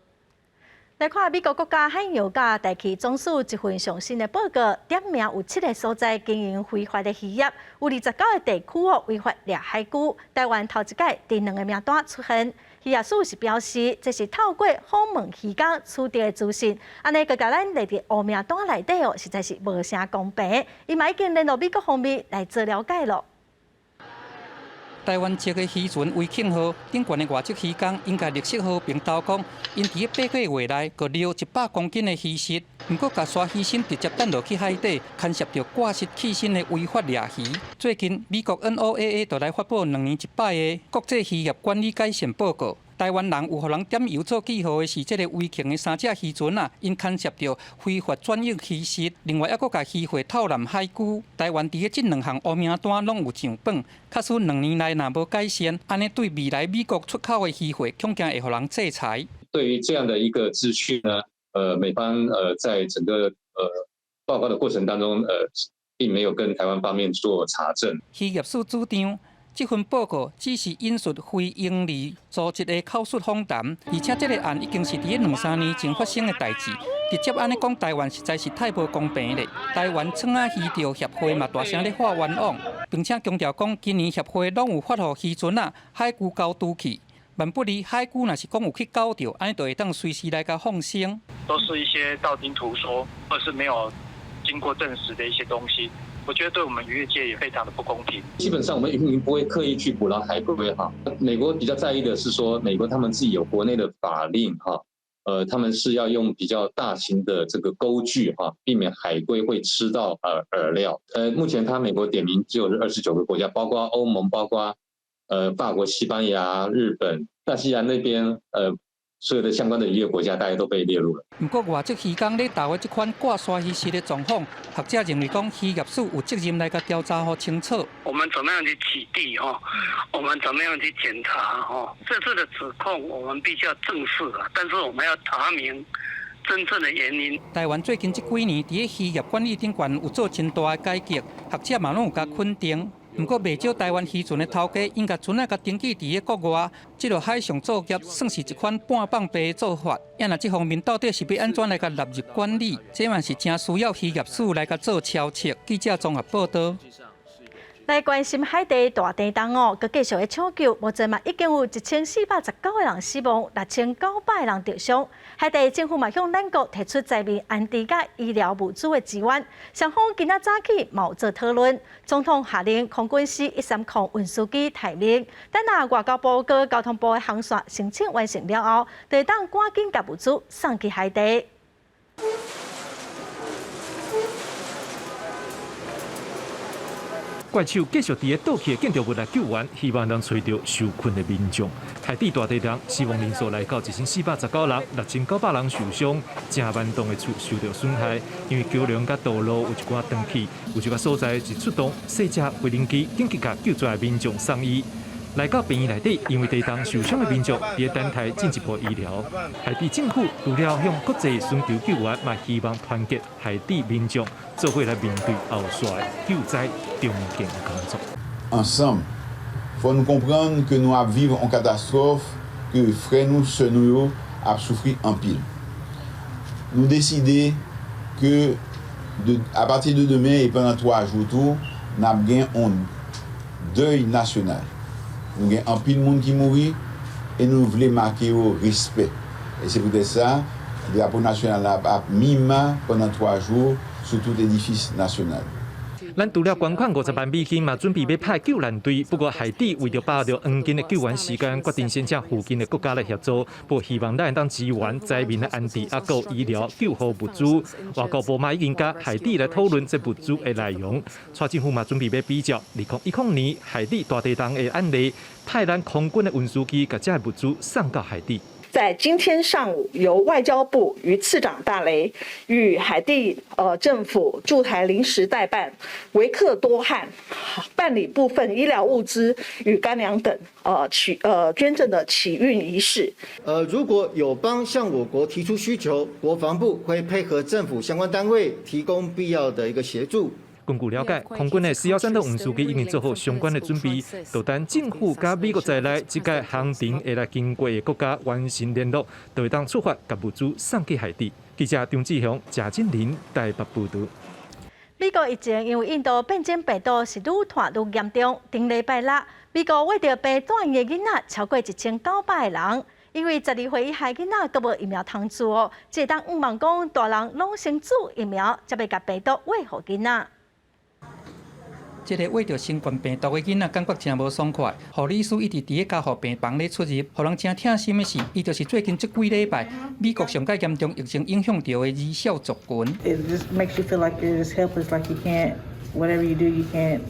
來看美國國家海洋佮大氣總署一份上新的報告，點名有七个所在經營非法的漁業，有29個地區哦違法掠海龜。台灣頭一擺佇兩个名單出現，漁業署是表示，這是透過訪問漁工取得的資訊，按呢閣共咱列佇烏名單內底哦，實在是無啥公平。伊嘛已經聯絡美國方面來做了解囉。台灣籍的漁船違慶號頂懸的外籍漁工，𪜶共綠色和平投講，𪜶佇咧8個月內閣撈100公斤的魚蝕，毋過共沙魚身直接擲落去海底，牽涉著掛失棄身的違法掠魚。最近，美國 NOAA 就來發布2年一擺的國際漁業管理改善報告。台灣人有予人點油做記號的是這个違停的三隻漁船啊，𪜶牽涉著非法轉運魚蝕，另外猶閣共漁貨偷濫海龜。台灣佇咧這兩項烏名單攏有上榜，假使2年內若無改善，按呢對未來美國出口的漁貨，恐驚會予人制裁。對於這樣的一個資訊呢，美方在整個報告的過程當中，並沒有跟台灣方面做查證。漁業署主張，這份報告只是引述非營利組織的口述訪談，而且這个案已經是佇兩三年前發生的代誌，直接按呢講台灣實在是太無公平咧。台灣創仔魚釣協會嘛大聲咧喊冤枉，並且強調講今年協會攏有發予漁船仔海龜溝拄器，萬不利海龜若是講有去咬著，按呢就會當隨時來共放生。都是一些道聽途說，或是沒有經過證實的一些東西。我覺得對我們漁業界也非常的不公平。基本上我們漁民不會刻意去捕撈海龜哈。美國比較在意的是說，美國他們自己有國內的法令哈，他們是要用比較大型的這個鈎具哈，避免海龜會吃到饵料。目前他美國點名只有29個國家，包括歐盟，包括法國、西班牙、日本、大西洋那邊，所有的相關的漁業國家，大家都被列入了。毋過外籍漁工咧投的這款割痧魚翅的狀況，學者認為講漁業署有責任來共調查予清楚。我們怎麼樣去取締？哈，我們怎麼樣去檢查？哈，這次的指控我們必須要正視啊，但是我們要查明真正的原因。台灣最近這幾年佇咧漁業管理頂懸有做真大的改革，學者嘛攏有共肯定。毋過，袂少台灣漁船的頭家𪜶共船仔共登記佇咧國外，這个海上作業算是一款半放白的做法。啊若這方面到底是欲按怎來共納入管理，這嘛是誠需要漁業署來共做敲測。記者綜合報道。來關心海地大地震哦，閣繼續咧搶救，目前嘛已經有1419個人死亡，6900個人著傷。海地政府嘛向咱國提出災民安置佮醫療物資的支援。雙方今仔早起嘛有做討論，總統下令空軍 C-130運輸機待命，等下外交部佮交通部的航線申請完成了後，就會當趕緊共物資送去海地。怪手繼續佇个倒去的建築物來救援，希望能揣著受困的民眾。海地大地震死亡人數來到1419人，6900人受傷，成萬棟的厝受著損害。因為橋梁佮道路有一寡斷去，有一個所在是出動細隻飛行機緊急共救出來民眾送醫。來到病院內底，因為地震受傷的民眾佇咧等待進一步醫療。海地政府除了向國際尋求救援，嘛希望團結海地民眾，做伙來面對後續的救災重建工作。 Ansanm, fò nou konprann ke nou ap viv on katastwòf ke frè nou, sè nou yo ap soufri anpil. Nou deside ke de a pati de demen e pandan 3 jou tou, n ap gen on dèy nasyonal. Nou gen anpil moun ki mouri e nou vle make yo respè. E se poutèt sa, drapo nasyonal la ap miman pandan 3 jou sou tout edifis nasyonal. 咱除了捐款50萬美金，嘛準備欲派救難隊。不過海地為著把握黃金的救援時間，決定先請附近的國家來協助。不過希望咱會當支援災民的安置，抑閣醫療救護物資。外交部嘛已經佮海地來討論這物資的內容。蔡政府嘛準備欲比照2010年海地大地震的案例，派咱空軍的運輸機，共這个物資送到海地。在今天上午，由外交部於次長大雷與海地政府駐台臨時代辦維克多漢辦理部分醫療物資與乾糧等起捐贈的起運儀式。如果友邦向我國提出需求，國防部會配合政府相關單位提供必要的一個協助。根據了解，空軍的 C-130運輸機已經做好相關的準備，就等政府佮美國在內，這個航程會來經過的國家完成聯絡，就會當出發，共物資送去海地。記者張志雄、謝振林台北報導。美國疫情因為印度變種病毒是愈傳愈嚴重，頂禮拜六，美國餵著病蹛的囡仔超過1900個人。因為12歲以下囡仔閣無疫苗通注哦，這會當向望講大人攏先注疫苗，才袂共病毒餵予囡仔。這个秽著新冠病毒的囡仔感覺誠無爽快。護理師一直佇咧加護病房咧出入，予人誠疼心的是，伊就是最近這幾禮拜美國上蓋嚴重疫情影響著的兒少族群。 It just makes you feel like you're just helpless, like you can't, whatever you do, you can't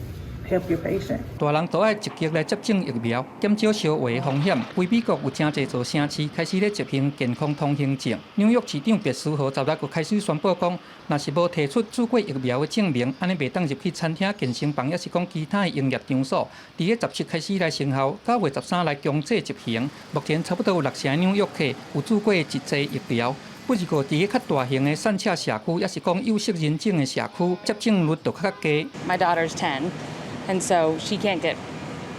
help your patient. 大人都愛積極來接種疫苗，減少相患的風險。規美國有誠濟座城市開始咧執行健康通行證。紐約市長白思豪十六號開始宣布講，若是無提出注過疫苗的證明，按呢袂當入去餐廳、健身房，抑是講其他的營業場所。佇咧17開始來生效，9月13來強制執行。目前差不多有六成紐約客有注過一劑疫苗。不過，佇咧較大型的散赤社區，抑是講有色人種的社區，接種率就較低。 My daughter's 10, and so she can't get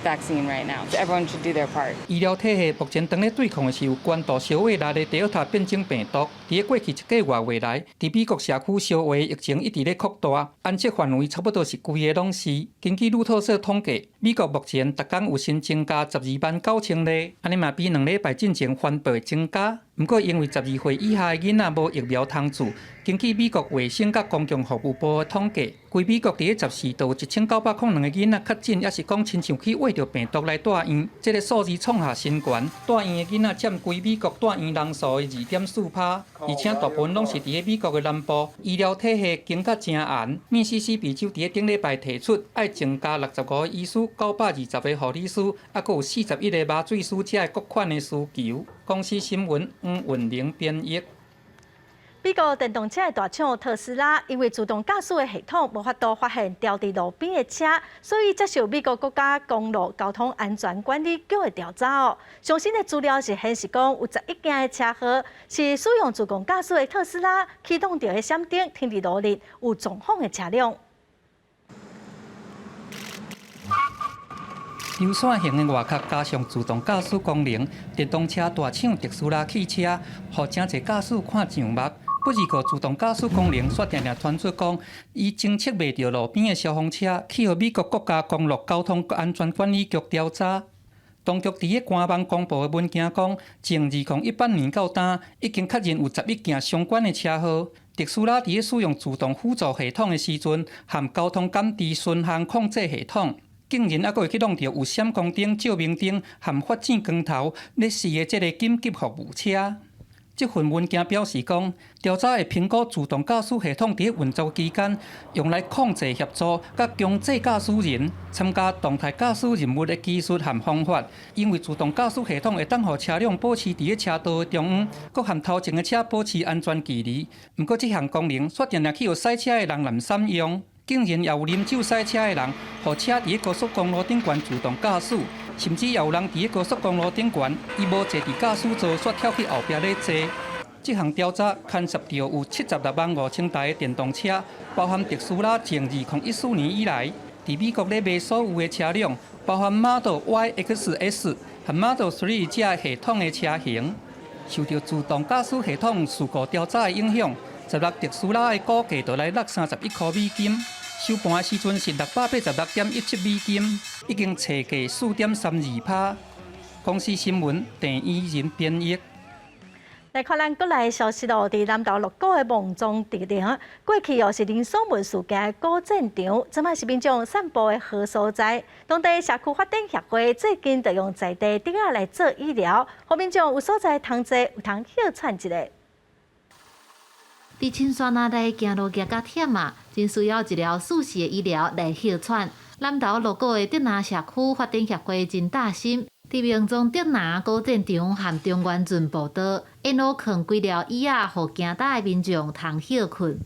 vaccine right now. So everyone should do their part. 醫療體系目前當咧對抗的是有懸度消化力的德爾塔變種病毒。佇過去一個外月來，佇美國社區消化疫情一直咧擴大，安測範圍差不多是規个攏是。根據路透社統計，美國目前逐工有新增加129,000例，按呢嘛比2禮拜進前翻倍增加。毋過因為12歲以下的囡仔無疫苗通注，根據美國衛生佮公共服務部的統計，規美國佇咧14就有1902個囡仔確診，抑是講親像去穢著病毒來蹛院，這个數字創下新懸。蹛院的囡仔佔規美國蹛院人數的2.4%，而且大部分攏是佇咧美國的南部，醫療體系緊甲誠絚。密西西比州佇咧頂禮拜提出，愛增加65個醫師、920個護理師，猶閣有41個麻醉師，這个各款的需求。公視新聞黃雲玲編譯。美國電動車的大廠特斯拉，因為自動駕駛的系統無法度發現掉佇路邊的車，所以接受美國國家公路交通安全管理局的調查哦。上新的資料是顯示講，有11件的車禍是使用自動駕駛的特斯拉啟動著的閃燈停佇路裡有狀況的車輛。流線型的外殼加上自動駕駛功能，電動車大廠特斯拉汽車，予誠濟駕駛看上目。不過自動駕駛功能，煞定定傳出講，伊偵測袂著路邊的消防車，去予美國國家公路交通安全管理局調查。當局佇咧官網公布的文件講，從2018年到今，已經確認有11件相關的車禍。特斯拉佇咧使用自動輔助系統的時陣，含交通感知巡航控制系統，竟然猶閣會去挵著有閃光燈、照明燈含發展光頭咧試的這个緊急服務車。這份文件表示講，調查會評估自動駕駛系統佇咧運作期間，用來控制協助佮強制駕駛人參加動態駕駛任務的技術和方法。因為自動駕駛系統會當予車輛保持佇咧車道的中央，閣和頭前的車保持安全距離。毋過這項功能煞定定去予賽車的人濫使用，竟然也有啉酒賽車的人，予車佇咧高速公路頂懸自動駕駛。甚至也有人佇咧高速公路頂懸，伊無坐佇駕駛座，煞跳去後壁咧坐。這項調查牽涉著有76萬5千台的電動車，包含特斯拉從2014年以來，佇美國咧賣所有的車輛，包含 Model Y、X、S 和 Model 3這系統的車型，受著自動駕駛系統事故調查的影響，16特斯拉的股價就來落31塊美金。收盤的時陣是686.17美金，已經斜過4.32%。公視新聞鄭怡仁編譯。來看咱國內消息咯，佇南投鹿谷的夢中竹林，過去哦是林爽文事件的古戰場，這擺是民眾散步的好所在。當地社區發展協會最近就用在地竹仔來做椅療，予民眾有所在通坐，有通歇喘一下。佇深山內底行路行甲忝啊，真需要一條舒適的椅療來歇喘。南投鹿谷的竹林社區發展協會真貼心，佇明宗竹林古戰場和中原圳步道，沿路囥幾條椅仔，予行焦的民眾通歇睏。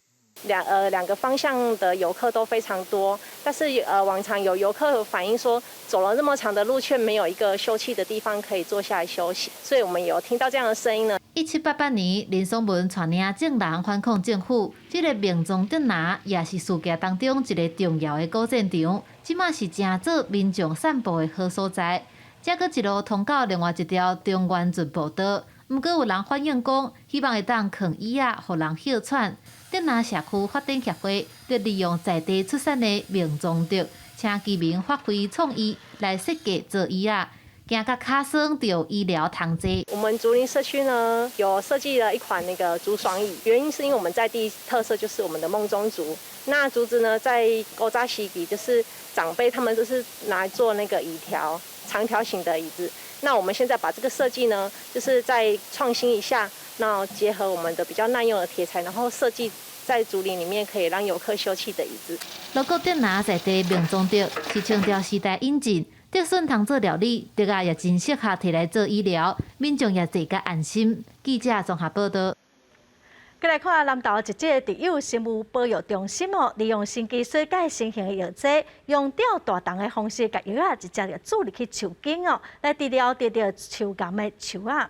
兩個方向的遊客都非常多，但是往常有遊客反映說，走了那麼長的路，卻沒有一個休憩的地方可以坐下來休息，所以我們有聽到這樣的聲音呢。1788年，林爽文帶領眾人反抗政府，這个明宗竹林也是事件當中一个重要的古戰場，這馬是成做民眾散步的好所在。這閣一路通到另外一條中原圳步道，毋過有人反映講，希望會當囥椅仔，予人歇喘。竹林社區發展協會就利用在地出產的明宗竹，請居民發揮創意來設計做椅仔，行甲跤酸就有椅療通坐。我們竹林社區呢，有設計了一款那個竹爽椅，原因是因為我們在地特色就是我們的夢中竹。那竹子呢，在古早時期就是長輩他們都是拿來做那個椅條，長條形的椅子。那我們現在把這個設計呢，就是再創新一下，那結合我們的比較耐用的鐵材，然後設計在竹林裡面可以讓遊客休憩的椅子。鹿谷竹林在地明宗竹是清朝時代引進，竹筍通做料理，竹仔也真適合提來做椅療，民眾也坐較安心。記者綜合報道。閣來看南投一個特有生物保育中心哦，利用新技術佮新型的藥劑，用吊大銅的方式，共藥仔直接就注入去樹根哦，來治療得著樹癌的樹仔。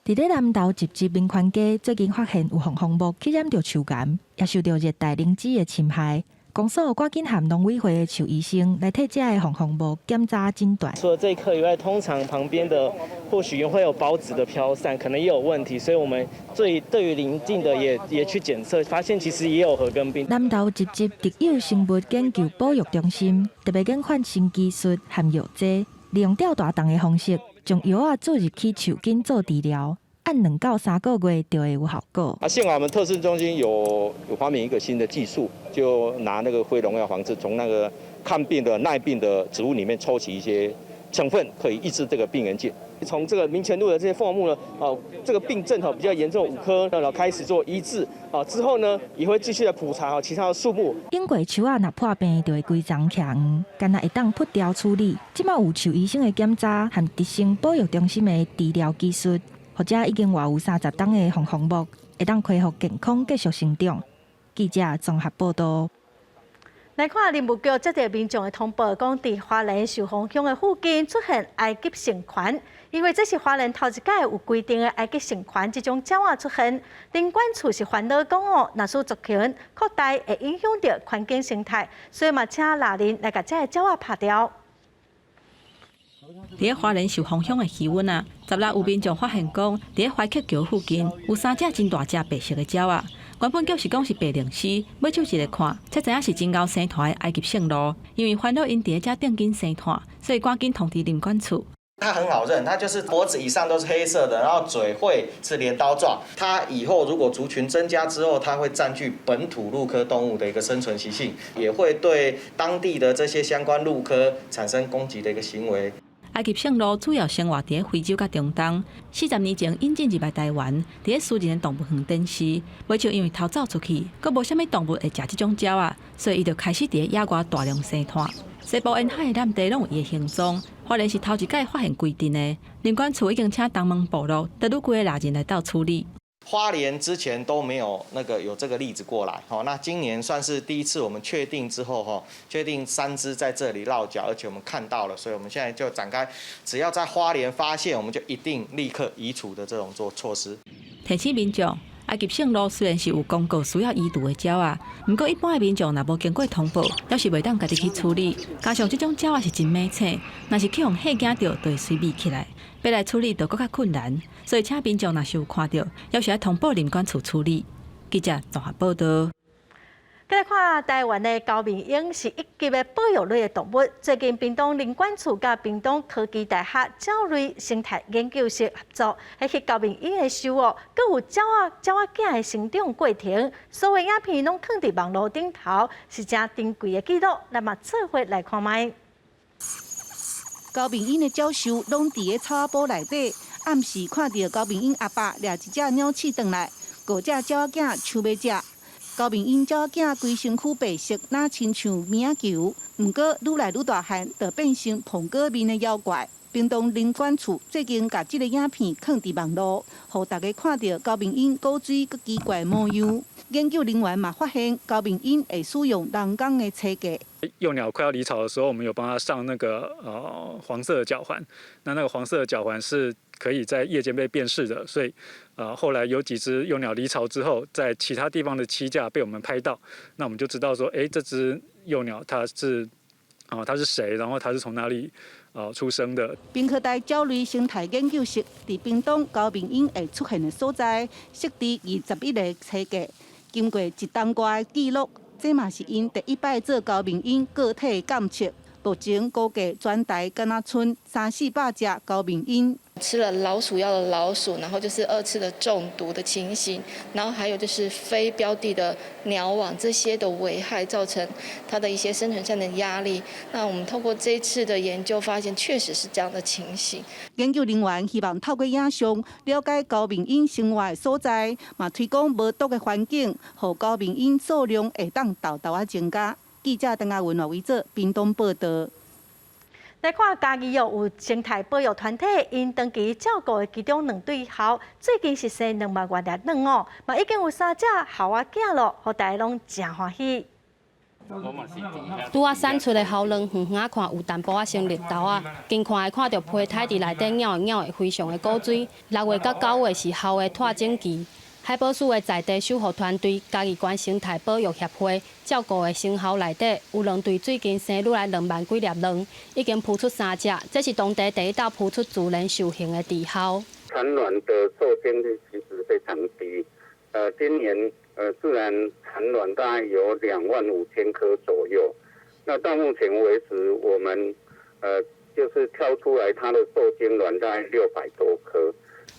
佇咧南投集集民權街，最近發現有黃蜂木去染著樹癌，也受著熱帶靈芝的侵害。公所趕緊和農委會的獸醫生來替這个黃蜂木檢查診斷。除了這一顆以外，通常旁邊的或許會有孢子的飄散，可能也有問題，所以我們最對於鄰近的也去檢測，發現其實也有褐根病。南投集集特有生物研究保育中心特別研發新技術和藥劑，利用吊大動的方式，將藥仔注入去樹根做治療。按2到3個月就會有效果。啊，幸好我們特生中心有發明一個新的技術，就拿那個非農藥防治，從那個抗病的耐病的植物裡面抽取一些成分，可以抑制這個病原菌。從這個民權路的這些鳳木呢，哦，這個病症比較嚴重5棵，然後開始做醫治，啊之後呢，也會繼續來普查其他的樹木。英國樹仔若破病，就會規叢徛黃，敢若會當撲掉處理。這馬有獸醫生的檢查和特生保育中心的治療技術。或者已經活有30冬的黃蜂木，會當恢復健康，繼續成長。記者綜合報道。來看林務局接到民眾的通報，講佇花蓮壽豐鄉的附近出現埃及聖犬，因為這是花蓮頭一擺有規定的埃及聖犬這種鳥仔出現，林管處是煩惱講哦，若使族群擴大會影響著環境生態，所以嘛請獵人來共這个鳥仔拍掉。佇咧花蓮壽豐鄉的魚塭啊，十六有民眾發現講，佇咧懷克橋附近有三隻真大隻白色的鳥仔，原本叫是講是白鷺鷥，尾手一个看，才知影是真𠢕生湠的埃及聖鷺。因為煩惱𪜶佇咧遮頂緊生湠，所以趕緊通知林管處。它很好認，它就是脖子以上都是黑色的，然後嘴會是鐮刀狀。它以後如果族群增加之後，它會佔據本土鷺科動物的一個生存習性，也會對當地的這些相關鷺科產生攻擊的一個行為。埃及聖鷺主要生活佇咧非洲佮中東，40年前引進入來台灣，佇咧私人的動物園展示。尾手因為逃走出去，閣無啥物動物會食這種鳥仔，所以伊就開始佇咧野外大量生湠。西部沿海的濫地攏有伊的行蹤，花蓮是頭一擺發現規陣的，林管處已經請東門部落德魯固的獵人來鬥處理。花蓮之前都沒有那個有這個例子過來，吼，那今年算是第一次，我們確定之後，吼，確定3隻在這裡落腳，而且我們看到了，所以我們現在就展開，只要在花蓮發現，我們就一定立刻移除的這種做措施。提醒民眾，埃及聖鷺雖然是有公告需要移除的鳥仔，毋過一般的民眾若無經過通報，猶是袂當家己去處理。加上這種鳥仔是真猛醒，若是去予嚇驚著，就會隨避起來，欲來處理就閣較困難。所以請民眾若是有看著，猶是愛通報林管處處理。記者綜合報道。再來看台灣的高面鷹是一級的保育類的動物。最近屏東林管處佮屏東科技大學鳥類生態研究室合作，彼彼高面鷹的獸哦，閣有鳥仔鳥仔囝的成長過程，所有影片攏囥佇網路頂頭，是誠珍貴的記錄。咱嘛做伙來看覓。高面鷹的鳥獸攏佇咧草仔埔內底，暗時看著高面鷹阿爸掠一隻鳥鼠轉來，五隻鳥仔囝搶欲食。高面鷹鳥仔囝規身軀白色，若親像物仔球，毋過愈來愈大漢，就變成膨果面的妖怪。屏東林管處最近共這个影片囥佇網路，予大家看著高面鷹古錐閣奇怪的模樣。研究人員嘛發現，高面鷹會使用人工的車架。幼鳥快要離巢的時候，我們有幫它上那個黃色的腳環，那個黃色的腳環是可以在夜間被辨識的，所以後來有幾隻幼鳥離巢之後，在其他地方的棲架被我們拍到，那我們就知道說，這隻幼鳥它是誰，然後它是從哪裡出生的。屏科大鳥類生態研究室佇屏東高面鷹會出現的所在，設置21个車架，經過一冬外的記錄，這嘛是𪜶第一擺做高面鷹個體監測。目前估計全台敢若賰三四百隻高面鷹。吃了老鼠藥的老鼠，然後就是二次的中毒的情形，然後還有就是非標的的鳥網這些的危害，造成它的一些生存上的壓力。那我們透過這一次的研究發現，確實是這樣的情形。研究人員希望透過影像了解高面鷹生活的所在，嘛推廣無毒的環境，予高面鷹數量會當沓沓仔增加。記者鄧亞文、羅維哲，屏東報道。來看嘉義哦，有生態保育團體，𪜶長期照顧的其中兩對猴，最近是生2萬外粒卵哦，嘛已經有三隻猴仔囝咯，予大家攏誠歡喜。拄仔產出的猴卵，遠遠仔看有淡薄仔像綠豆仔，近看會看著胚胎佇內底蟯的蟯的非常的古錐。6月佮9月是猴的脫種期，海保署的在地守護團隊、嘉義縣生態保育協會照顧的生鱟內底，有兩對最近生落來2萬幾粒卵，已經孵出三隻，這是當地第一道孵出自然受孕的稚鱟。產卵的受精率其實非常低，今年自然產卵大概有2萬5千顆左右。那到目前為止，我們就是挑出來它的受精卵大概600多顆。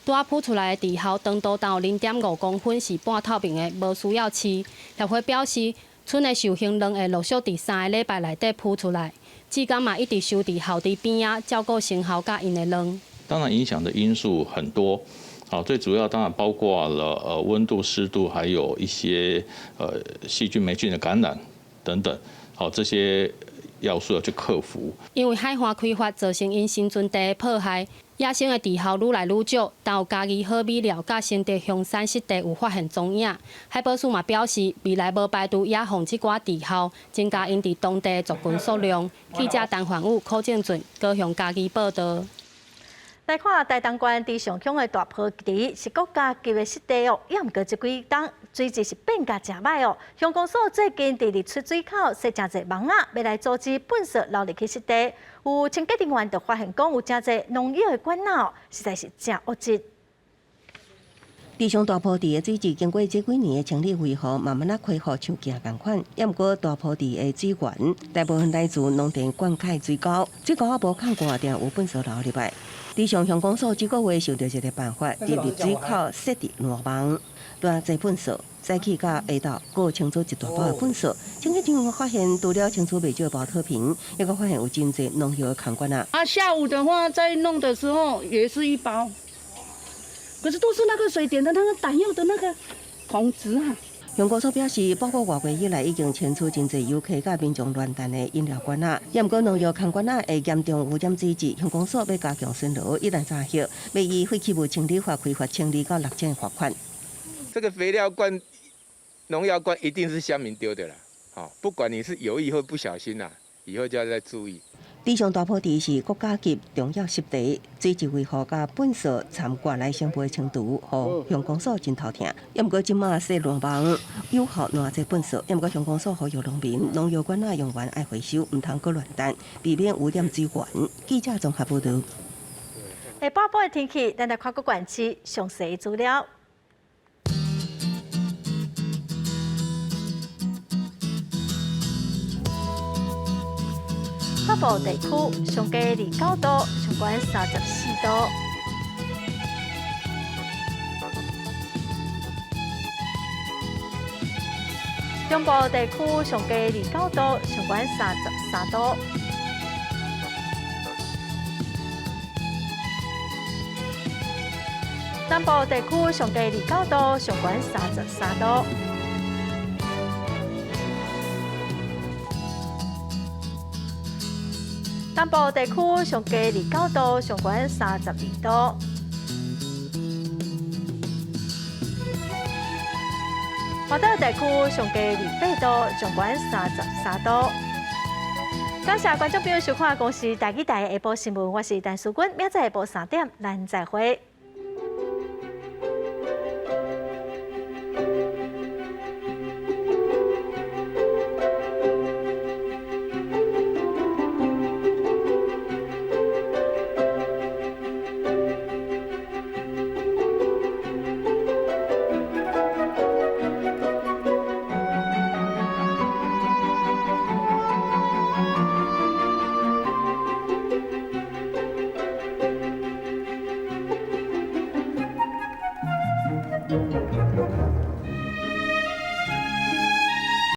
拄仔孵出來的稚鱟長度到0.5公分，是半透明的，無需要飼。協會表示，賰的受孕卵會陸續佇3个禮拜內底孵出來，至今嘛一直收佇鱟池邊仔，照顧生鱟佮𪜶的卵。當然影響的因素很多，好，最主要當然包括了溫度、濕度，還有一些細菌、黴菌的感染等等，好，這些要素要去克服。因為海岸開發造成𪜶生存地的破壞，野生的稚鱟愈來愈少，但有嘉義好美寮佮新竹香山濕地有發現蹤影。海保署嘛表示，未來無排除野放這寡稚鱟，增加𪜶佇當地的族群數量。記者陳焕武、柯正俊，高雄嘉義報導。來看台東縣池上鄉的大坡池是國家級的濕地哦，也毋過這幾冬水質是變甲誠歹哦。鄉公所最近佇日出水口設誠濟網仔，欲來阻止糞埽流入去濕地。有清潔人員就發現講，有誠濟農藥的管仔，實在是誠惡質。池上大坡池的水質經過這幾年的清理維護，慢慢仔恢復像鏡仝款。也毋過大坡池的水源大部分來自農田灌溉水溝，水溝仔無崁蓋，定有糞埽流入來。池上鄉公所這個月想著一個辦法，佇入水口設置攔網，攔截糞埽。早起佮下晝閣清除一大包的糞埽。清潔人員發現，除了清除袂少的寶特瓶，猶閣發現有真濟農藥的空罐仔。啊，下午的話在弄的時候也是一包，可是都是那個水點的那個彈藥的那個桶子啊。鄉公所表示，半個外月以來已經清除真濟遊客佮民眾亂擲的飲料罐仔，也毋過農藥空罐仔會嚴重污染水質。鄉公所欲加強巡邏，一旦查獲，欲依廢棄物清理法開罰1000到6000的罰款。這個肥料罐、農藥罐一定是鄉民丟的啦，不管你是有意或不小心啦，以後就要再注意。池上大坡池是國家級重要濕地，水質維護佮糞埽摻外來成分的程度，予鄉公所真頭疼。也毋過這馬設攔網有效攔截糞埽，也毋過鄉公所呼籲農民，農藥罐仔用完愛回收，毋通閣亂擲，避免污染水源。記者綜合報導。下半晡的天氣，咱來看各縣市詳細資料。北部地區上低29度，上懸34度。中部地區上低29度，上懸33度。南部地區上低29度，上懸33度。南部地區上低29度，上懸32度。華東地區上低28度，上懸33度。感謝觀眾朋友收看《公視台語台》下晡新聞，我是陳淑君，明仔載下晡3點，咱再會。